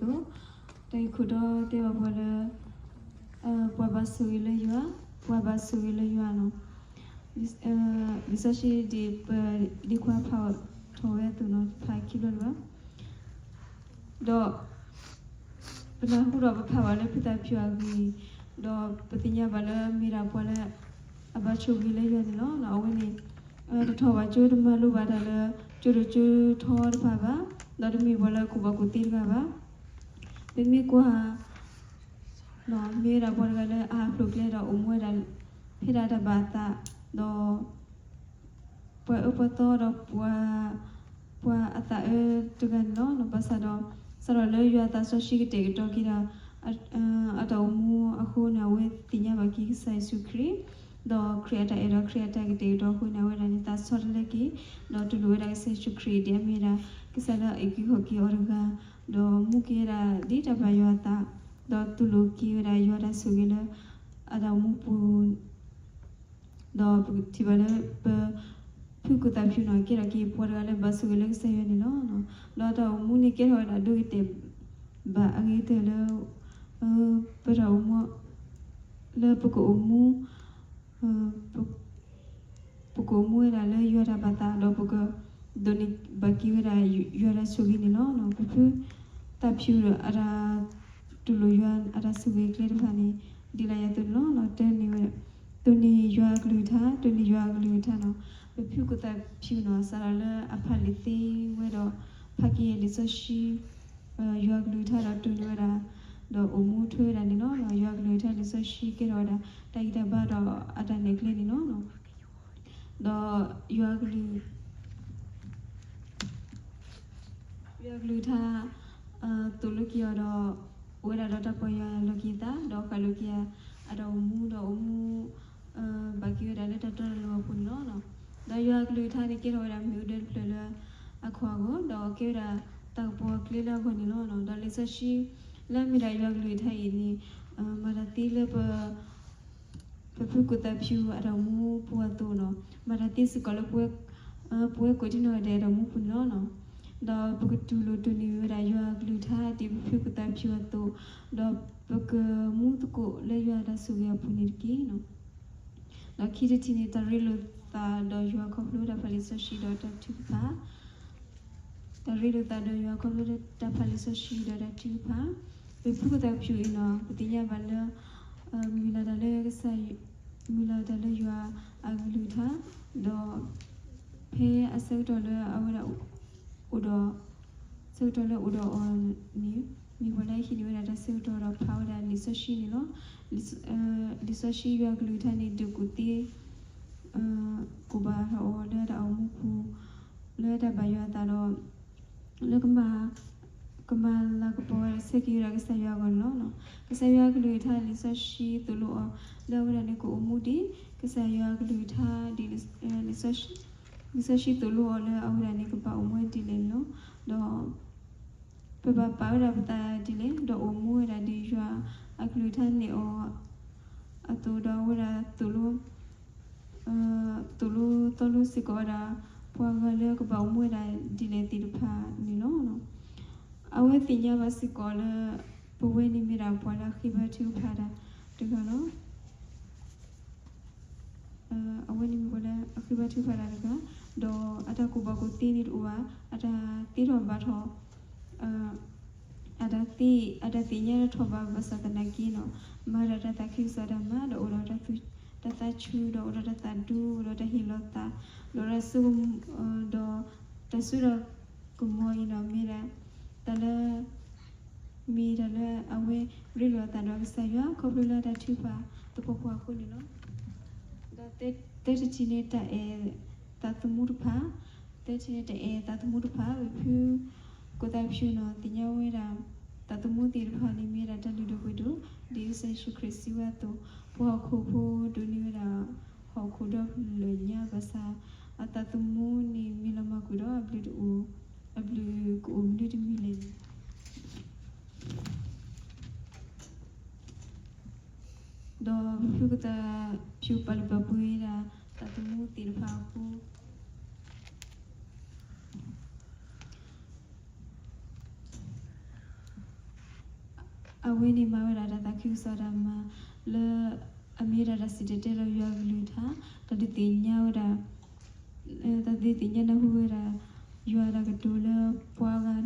တၢ်ဂ့ၢ်ခိၣ်တီတဲဘၣ်ပှၤလၢ ပှၤဘၣ်ဆိၣ်ဂ့ၤလၢယွၤ, ပှၤဘၣ်ဆိၣ်ဂ့ၤလၢယွၤနီၤ. လံာ်စီဆှံဒ်ပဒ့ခွါဖးထီၣ်ဝဲအသိးနီၤ, ဖးခံဘျီလၢၤဘၣ်. ဒီး ပနၢ်ဟူဒီးပဖးဘၣ်လၢဖုသၣ်ဖၠူၣ်အဂ့ၢ်, ဒီးပသ့ၣ်ညါဘၣ်လၢမ့ၢ်ဒၣ်ပှၤလၢ အဘၣ်ဆိၣ်ဂ့ၤလၢယွၤန့ၣ်လီၤ. အဝဲန့ၣ် တထီၣ်ဘၣ်ကၠိ တမၤလိဘၣ်တၢ်လၢ ကၠိဒိၣ်ကၠိထီတဖၣ်ဘၣ်, ဒီးတမ့ၢ်ပှၤလၢအကူၣ်ဘၣ်ကူၣ်သ့တဂၤဘၣ်. ပမ့ၢ်ကွၢ် မ့ၢ်ဝဲဒၣ်ပှၤတဂၤလၢအဟးဖျိးကျဲဒီးအိၣ်မူဝဲဒၣ် ဖဲဒၣ်တၢ်ဘၣ်အသး, ဒီး ပှၤအၢပှၤသီဒီး ပှၤအသးအၢတဂၤန့ၣ်လီၤ. ဘၣ်ဆၣ်ဒီး စးထီၣ်လၢယွၤအသးစီဆှံကတဲာ်ကတီၤက့ၤဒီး အတၢ်အိၣ်မူအဃိန့ၣ် အဝဲသ့ၣ်ညါဘၣ်က့ၤကစၢ်ယ့ၣ်ၡူးခရံာ်, ဒီးခရံာ်အတၢ်အဲၣ်ဒီးခရံာ်အတၢ်ကတဲာ်ကတီၤအဃိန့ၣ် အဝဲဒၣ်န့ၣ်သးဆီတလဲက့ၤ, ဒီးတူၢ်လိာ်ဝဲဒၣ်ကစၢ်ယ့ၣ်ၡူးခရံာ်ဒ်အမ့ၢ်ဒၣ် ကစၢ်လၢအအုၣ်က့ၤခီၣ်က့ၤအီၤတဂၤ, ဒီးမူက့ၤဝဲဒၣ်ဒ်တၢ်ဘၣ်ယွၤအသး, ဒီးတူၢ်လိာ်က့ၤဝဲဒၣ်ယွၤအတၢ်ဆိၣ်ဂ့ၤလၢ အတၢ်အိၣ်မူပူၤ ဒီးပကထံၣ်ဘၣ်လၢပ ဖုကိၣ်သၣ်ဖၠူၣ်နီၤ ကဲထီၣ်က့ၤပှၤတဂၤလၢဘၣ်ဆိၣ်ဂ့ၤလၢကစၢ်ယွၤန့ၣ်လီၤ. ဒီးတၢ်အိၣ်မူန့ၣ်ကဲထီၣ်ဝဲဒၣ်ဒိဂ့ၤတဲာ်ဘၣ်အဂ့ၤကတၢၢ်လၢ ပတၢ်အိၣ်မူ လၢပကအိၣ်မူ ပကအိၣ်မူဝဲဒၣ်လၢယွၤတၢ်ဘၣ်သး ဒီးပကဒိးန့ၢ်ဘၣ်က့ၤဝဲဒၣ်ယွၤတၢ်ဆိၣ်ဂ့ၤန့ၣ်လီၤ. ပဖုသၣ်ဖၠူၣ်ဒီးအတၢ်တူၢ်လိာ်ယွၤအတၢ်ဆိၣ်ဂ့ၤကျဲတဖၣ်န့ၣ် ဒ်လဲၣ်အသိးန့ၣ်လီၤ. တိၢ်န့ၢ်ဝဲ တိၢ်န့ၢ်ယွၤအကလုၢ်ကထါ, တိၢ်န့ၢ်ယွၤအကလုၢ်ကထါနီၤ. ပဖုကိၣ်သၣ်ဖၠူၣ်နီၤ စးထီၣ်လၢအဖးလံာ်သ့ဝဲဒီး ဖးက့ၤလံာ်စီဆှံ ယွၤအကလုၢ်ကထါဒီးတိၢ်န့ၢ်ဝဲဒၣ် ဒီးအိၣ်မူထွဲဝဲဒၣ်န့ၣ်လီၤ. ယွၤအကလုၢ်ကထါလံာ်စီဆှံကဲထီၣ်ဝဲဒၣ် တၢ်ဂံၢ်တၢ်ဘါဒီးအတၢ်နဲၣ်ကျဲန့ၣ်လီၤ. ဒီးယွၤကလုၢ် ယွၤကလုၢ်ကထါ သိၣ်လိက့ၤအီၤဒီး အိၣ်ဝဲဒၣ်ဒီးတၢ်ပီၢ်ယၢ်လီၤက့ၤအသး ဒီးဃၣ်လိာ်က့ၤအတၢ်အိၣ်မူဒီးအိၣ်မူ ဘၣ်က့ၤဝဲဒၣ်လၢတၢ်တီတၢ်လိၤအပူၤန့ၣ်လီၤ. ဒီးယွၤကလုၢ်ကထါန့ၣ်ကဲထီၣ်ဝဲဒၣ်မ့ၣ်အူဒၢတဖျၢၣ်လၢ အခီၣ်အဂီၢ် ဒီးကဲဝဲဒၣ်တၢ်ကပီၤအကျဲလၢအဂီၢ်န့ၣ်လီၤ. ဒီးလံာ်စီဆှံ လၢအမ့ၢ်ဒၣ်ယွၤကလုၢ်ကထါအံၤန့ၣ် မၤတၢ်သ့လၢပ ပဖုကိၣ်သၣ်ဖၠူၣ်အတၢ်အိၣ်မူပူၤအသိးနီၤ မၤတၢ်သ့စ့ၢ်ကီးလၢ ပဝဲကိးဒံနီၢ်ဂၤဒဲးအတၢ်အိၣ်မူပူၤန့ၣ်လီၤ. ဒီးပကတူၢ်လိာ်တိၢ်န့ၢ်ဝဲဒၣ်ယွၤအကလုၢ်ကထါဒ်ပဖုကိၣ်သၣ်ဖၠူၣ်အသိး, ဒီးပကမူသကိးလၢယွၤအတၢ်ဆိၣ်ဂ့ၤအပူၤန့ၣ်တက့ၢ်. ဒီးခံတထံၣ်န့ၣ် တၢ်ရ့လိာ်သးဒီးယွၤခီဖျိတၢ်ဖးလံာ်စီဆှံဒီးတၢ်ထုကဖၣ် တၢ်ရ့လိာ်သးဒီးယွၤခီဖျိတၢ်ဖးလံာ်စီဆှံဒီးတၢ်ထုကဖၣ်, ပဖုကိၣ်သၣ်ဖၠူၣ်အံၤနီၤ ပသ့ၣ်ညါဘၣ်လၢ မုၢ်လၢ်တၢ်လၢကစၢ် မုၢ်လၢ်တၢ်လၢယွၤအကလုၢ်ကထါ, ဒီး ဖဲအဆၢကတီၢ်လၢအဝဲဒၣ် အိၣ်ဒီး ဆၢကတီၢ်လၢအိၣ်ဒီးအီၤန့ၣ် မ့ၢ်ပှၤလၢဟံးန့ၢ်ဝဲဒၣ်တၢ်ဆၢကတီၢ်ဒီးဖးဝဲဒၣ်လံာ်စီဆှံန့ၣ်လီၤ. လံာ်စီဆှံယွၤကလုၢ်ကထါန့ၣ် ဒုးကူၣ်သ့ ကူၣ်ဘၣ်ထီၣ်အီၤလၢတၢ်အိၣ်မူပူၤ လၢတၢ်ဘၣ်ယွၤအသးဒီး လၢကမၤ ကမၤလၤကပီၤဝဲဆဲးက့ၤဝဲဒၣ်ကစၢ်ယွၤအဂီၢ်န့ၣ်လီၤ. ကစၢ်ယွၤအကလုၢ်ကထါလံာ်စီဆှံသိၣ်လိအီၤ လၢအဝဲဒၣ်န့ၣ်ကအိၣ်မူဒ် ကစၢ်ယွၤအကလုၢ်ကထါဒ် လံာ်စီဆှံသိၣ်လိအီၤလၢအဝဲဒၣ်န့ၣ်ကဘၣ်အိၣ်မူဝဲဒ်လဲၣ်န့ၣ်လီၤ. ဒီး ပဘၣ်ပာ်ဝဲဒၣ်ပသးဒ်လဲၣ် ဒီးအိၣ်မူဝဲဒၣ်ဒ်ယွၤအကလုၢ်ကထါနဲၣ်အီၤ အသိးဒီးအဝဲဒၣ်သိၣ်လိ သိၣ်လိသီလိစ့ၢ်ကီးဝဲဒၣ် ပှၤဂၤလၢကဘၣ်အိၣ်မူဝဲဒၣ်ဒ်လဲၣ်သ့ၣ်တဖၣ်န့ၣ်လီၤ. အဝဲသ့ၣ်ညါဘၣ်စ့ၢ်ကီးလၢ ပဝဲန့ၣ်မ့ၢ်ဒၣ်ပှၤလၢအဃ့ဘါထုကဖၣ်တၢ်တဂၤလီၤ. အဝဲန့ၣ်မ့ၢ်ပှၤလၢအဃ့ဘါထုကဖၣ်တၢ်တဂၤ, ဒီးအတၢ်ကူၣ်ဘၣ်ကူၣ်သ့န့ၣ်တအိၣ်ဘၣ်, အတၢ်သ့ထီၣ်ဘၣ်ထီၣ် အတၢ်သ့ အတၢ်သ့ၣ်ညါထီၣ်ဘၣ်ဘၣ်ဆၣ်သနာ်က့နီၤ, မၤဒၣ်တၢ်သးခုကစီၣ်တၢ်မၤ ဒီးအိၣ်ဒီးတၢ်သးဆူၣ် ဒီးအိၣ်ဒီးတၢ်သးဒူ အိၣ်ဒီးတၢ်ဟ့ၣ်လီၤသး ဒီးတၢ်ဆိကမိၣ် ဒီးတၢ်စိတၢ်ကမီၤအံၤနီၤ မ့ၢ်ဒၣ် တၢ်လၢ မ့ၢ်တၢ်လၢအဝဲရ့လိာ်အသးဒီးကစၢ်ယွၤ ခီဖျိလၢတၢ်ထုကဖၣ်သပှၢ်ပှၢ်အဃိန့ၣ်လီၤ. ဒီးသၢတထံၣ်န့ၣ် တၢ်အဲၣ်သးသမူတဖၣ်, သၢထံၣ်န့ၣ် တၢ်အဲၣ်သးသမူတဖၣ် ပဖုကိၣ်သၣ်ဖၠူၣ်နီၤ သ့ၣ်ညါဝဲဒၣ် သးသမူသ့ၣ်တဖၣ်န့ၣ် မ့ၢ်ဝဲဒၣ်တၢ်လုၢ်ဒိၣ်ပှ့ၤဒိၣ် ဒ်ကစၢ်ယ့ၣ်ၡူးခရံာ်စံးဝဲအသိး, ပှၤဟီၣ်ခိၣ်ဖိဒိးန့ၢ်ဝဲဒၣ် ဟီၣ်ခိၣ်ဒီဖျၢၣ်ညါဘၣ်ဆၣ် အသးသမူန့ၣ်မ့ၢ်လီၤမၢ်ကွံာ်ဒီးအဘျုးတအိၣ်, အဘျုးကအိၣ်မနုၤတမံၤလဲၣ်န့ၣ် ဒီးပဖုကိၣ်သၣ်ဖၠူၣ်ပာ်လုၢ်ပာ်ပှ့ၤဝဲဒၣ် သးသမူသ့ၣ်တဖၣ်အဃိ ဒီး အဝဲန့ၣ်မၤဝဲဒၣ်တၢ်သးခုကစီၣ်တၢ်မၤလၢ အမ့ၢ်ဝဲဒၣ်တၢ်စံၣ်တဲၤတဲလီၤယွၤအကလုၢ်ကထါ, တၢ်ဒုးသ့ၣ်ညါဝဲဒၣ် တၢ်ဒုးသ့ၣ်ညါနၢ်ဟူဝဲဒၣ် ယွၤအတၢ်ကတိၤလၢ ပှၤ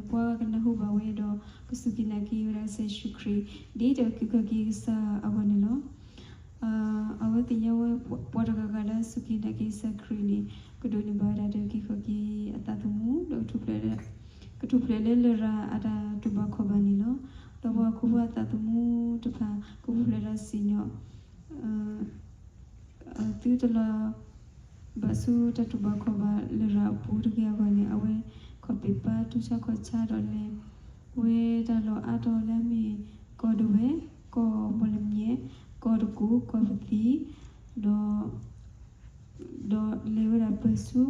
ဂၤကနၢ်ဟူဘၣ်ဝဲဒီး ကစူၢ်က့ၤနာ်က့ၤဝဲဒၣ်ကစၢ်ယ့ၣ်ၡူးခရံာ် ဒ်တၢ်အုၣ်က့ၤခီၣ်က့ၤကစၢ်အဂီၢ်န့ၣ်လီၤ. အဝဲသ့ၣ်ညါဝဲ ပှၤတဂၤဂၤလၢအစူၢ်က့ၤနာ်က့ၤကစၢ်ခရံာ်န့ၣ် ကဒိးန့ၢ်ဘၣ်ဝဲဒၣ်တၢ်အုၣ်က့ၤခီၣ်က့ၤအသးသမူ ဒီး ကထူၣ်ဖျဲးလၢလရာ်အတၢ်တူၢ်ဘၣ်ခီၣ်ဘၣ်န့ၣ်လီၤ. ဒီးပှၤဟီၣ်ခိၣ်ဖိအသးသမူတဖၣ် ကပူၤဖျဲးဒီးစံၣ်ညီၣ် သုတလီၤဘၣ်ဆူတၢ်တူၢ်ဘၣ်ခီၣ်ဘၣ်လရာ်အပူၤတဂ့ၤအဂီၢ်န့ၣ် အဝဲခီၣ်ပ့ၣ်ပၢ်တူၢ်ဆါခီၣ်ဆါဒီးလဲၤဝဲတၢ်လီၢ်အါတီၤလၢအမ့ၢ် ကီၢ်ဒဝဲၢ်, ကီၢ်မီၢ်လမၠဲၣ်, ကီၢ်တကူၣ်, ကီၢ်ပသံ, ဒီး ဒီးလဲၤဝဲဒၣ်ပၢၢ်ဆူ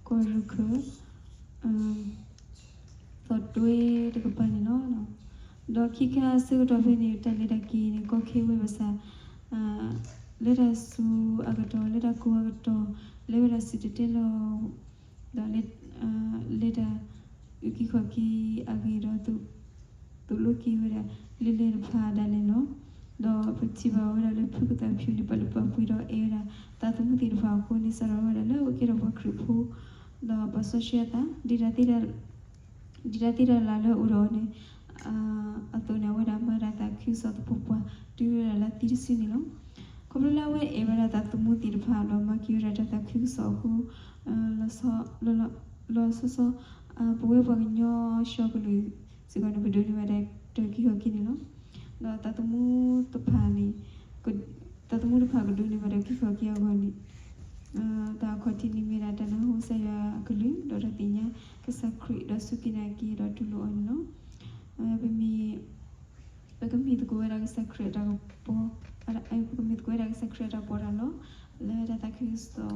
ကီၢ်ရခၢၣ် သီၣ်တွဲတကပၤန့ၣ်လီၤ. ဒီးခံခါအဆၢကတီၢ်ဖဲန့ၣ် တၢ်လဲၤတၢ်က့ၤန့ၣ် ကီခဲဝဲဘၣ်ဆၣ် လၢတၢ်စူၤအကတီၢ် လၢတၢ်ကိၢ်အကတီၢ် လဲၤဝဲဒၣ်စံၣ်တဲၤတဲလီၤ ဒီး လဲၤတၢ်အုၣ်က့ၤခီၣ်က့ၤအဂ့ၢ်ဒီး သိၣ်လိက့ၤဝဲဒၣ် လံာ်လဲၢ်တဖၣ်ဒၣ်လဲာ်လီၤ. ဒီးပထံၣ်ဘၣ်ဝဲဒၣ်လၢဖုကသးဖၠူၣ်န့ၣ် ပာ်လုၢ်ပာ်ပှ့ၤဒီးအဲၣ်ဝဲဒၣ် သးသမူသ့ၣ်တဖၣ်အဃိန့ၣ် စးထီၣ်ဝဲဒၣ်လၢအဝဲကဲထီၣ်ပှၤခရံာ်ဖိ ဒီးပာ်စီဆှံအသး ဒ်တၢ်သ့တၢ်လၣ်လၢအအိၣ်ဒီးအီၤန့ၣ် အသိးန့ၣ် အဝဲဒၣ်မၤတၢ်သးခုကစီၣ်သပှၢ်ပှၢ် တုၤဝဲဒၣ်လၢသံတစုန့ၣ်လီၤ. ခီဖျိလၢအဝဲအဲၣ်ဝဲဒၣ်သးသမူသ့ၣ်တဖၣ် ဒီးမၤက့ၤဝဲဒၣ်တၢ်သးခုကစီၣ်အဃိ လီၤဆီဆီ ပဝဲပှၤကညီကလုာ်စ့ၢ်ကီးန့ၣ် ပဒိးန့ၢ်ဘၣ်တၢ်အုၣ်က့ၤခီၣ်က့ၤန့ၣ်လီၤ. ဒီးသးသမူတဖၣ်န့ၣ် သးသမူတဖၣ်ကဒိးန့ၢ်ဘၣ်တၢ်အုၣ်က့ၤခီၣ်က့ၤအဂီၢ်န့ၣ် တၢ်အခီၣ်ထံးန့ၣ်မ့ၢ်ဒၣ်တၢ်နၢ်ဟူကစၢ်ယွၤအကလုၢ် ဒီးတၢ်သ့ၣ်ညါကစၢ်ခရံာ် ဒီးစူၢ်က့ၤနာ်က့ၤဒီးတူၢ်လိာ်အီၤန့ၣ်လီၤ. ပမ့ၢ် ပကမ့ၢ်သကိးဝဲဒၣ်ကစၢ်ခရံာ်အတၢ်ကပီၤ ပကမ့ၢ်သကိးဝဲဒၣ်ကစၢ်ခရံာ်အတၢ်ပီးတၢ်လီ လၢတၢ်သးခုကစီၣ်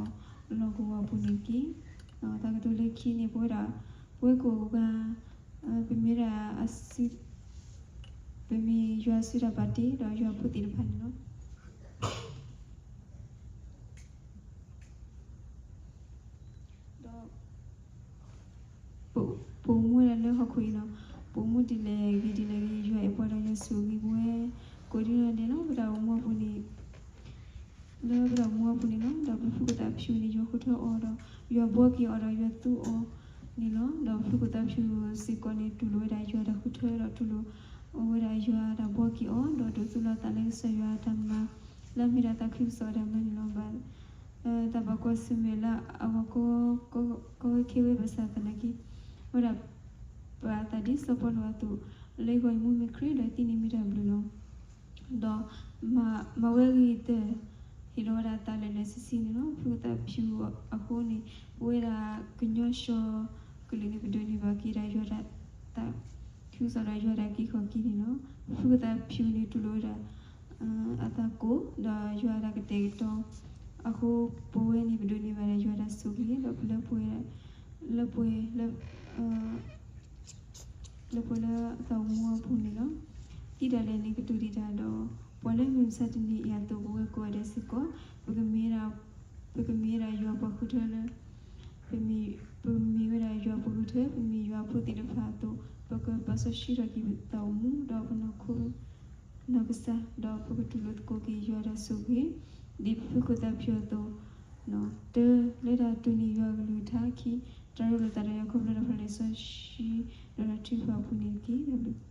လီၢ်ကဝီၤအပူၤန့ၣ်တက့ၢ်. တၢ်ကတိၤလၢခံန့ၣ် ပဝဲဒၣ် ပဝဲကိးဂၤ ပမ့ၢ်ဒၣ်အစု ပမ့ၢ်ယွၤအစုတၢ်ဘၣ်တ့ဒီးယွၤအဖိသ့ၣ်တဖၣ်န့ၣ်လီၤ. ဒီး ပအိၣ်မူဝဲဒၣ်လၢဟီၣ်ခိၣ်အံၤလီၤ. ပအိၣ်မူဒ်လဲၣ်ဂ့ၤဒ်လဲၣ်ဂ့ၤ ယွၤအဲၣ်ပှၤဒီးယွၤဆိၣ်ဂ့ၤပဝဲ ကိးဒ်နီၢ်ဒဲးလီၤ. ပတၢ်အိၣ်မူအပူၤန့ၣ် လၢပတၢ်အိၣ်မူအပူၤန့ၣ်လီၤ. ဒီးပဖုကသးဖၠူၣ်န့ၣ် ယွၤဃုထၢအီၤဒီး ယွၤဘှီက့ၤအီၤဒီးယွၤသူအီၤန့ၣ်လီၤ. ဒီးဖုကသးဖၠူၣ်စ့ၢ်ကီးန့ၣ် တူၢ်လိာ်ဝဲဒၣ်ယွၤတၢ်ဃုထၢဒီးတူၢ်လိာ်အီၤဝဲဒၣ်ယွၤတၢ်ဘှီက့ၤအီၤ ဒီးဒိးသူၣ်လီၤသးလၢကစၢ်ယွၤအတၢ်မၤ လၢအမ့ၢ်ဒၣ်သးခုကစီၣ်အတၢ်မၤန့ၣ်လီၤ. ဘၣ် တၢ်ဘၣ်ကွၢ်ဆၢၣ်မဲာ်လၢအဂီၢ်ကီ ကီဝဲခဲဝဲဘၣ်ဆၣ်သနာ်က့ အဝဲဒၣ် ပာ်အသးဒ်စီၤပီလူးအသိး လၢယဂီၢ်ယမူမ့ၢ်ခရံာ် ဒီးယသံန့ၣ်မ့ၢ်တၢ်ဘျုးလီၤ. ဒီး မၤဝဲဂ့ၤတၢၢ် ဟ့ၣ်လီၤဝဲဒၣ်သးလၢာ်လၢာ်ဆ့ဆ့န့ၣ်လီၤ. ဖုကသးဖၠူၣ်အဃိန့ၣ် ပဝဲဒၣ်ကညီကီၢ်ကလုာ်န့ၣ် ပဒိးန့ၢ်ဘၣ်က့ၤဒၣ်ယွၤတၢ်သးခုကစီၣ်ဒီးယွၤတၢ်အုၣ်က့ၤခီၣ်က့ၤန့ၣ်လီၤ. ဖုကသးဖၠူၣ်န့ၣ် တူၢ်လိာ်ဝဲဒၣ် အသးကိၢ် ဒီးယွၤတၢ်ကတဲာ်ကတီၤအဃိ ပဝဲန့ၣ် ပဒိးန့ၢ်ဘၣ်ဒၣ်ယွၤတၢ်ဆိၣ်ဂ့ၤ ဒီးပလၢပှဲၤ လၢပှဲၤလၢ လၢပှဲၤလၢအသးအိၣ်မူအပူၤန့ၣ်လီၤ. ဒ်ဒၣ်လဲာ်န့ၣ် ကတိၤဒံးတၢ်ဒီး ပှၤလၢမုၢ်မဆါတနံၤအံၤအသိး ပဝဲကိးဂၤဒဲးစ့ၢ်ကီး ပကမ့ၢ် ပကမ့ၢ်ဝဲဒၣ်ယွၤပှၤဃုထၢလၢ ပမ့ၢ်ဝဲဒၣ်ယွၤပှၤဃုထၢ ပမ့ၢ်ယွၤအဖိသ့ၣ်တဖၣ်အသိး ပကပာ်စီဆှံထီၣ်က့ၤပသးအိၣ်မူ ဒီးပနီၢ်ခိ နီၢ်ကစၢ် ဒီးပကတူၢ်လိာ်သကိးက့ၤယွၤတၢ်ဆိၣ်ဂ့ၤ ဒ်ပဖုကသးဖၠူၣ်အသိး တၢ လၢတၢ်တိၢ်န့ၢ်ယွၤအကလုၢ်ကထါ ခံ တၢ်ရ့လိာ်သးဒီးယွၤခီဖျိတၢ်ဖးလံာ်စီဆှံ ဒီးတၢ်ထုကဖၣ်အပူၤန့ၣ်တက့ၢ်.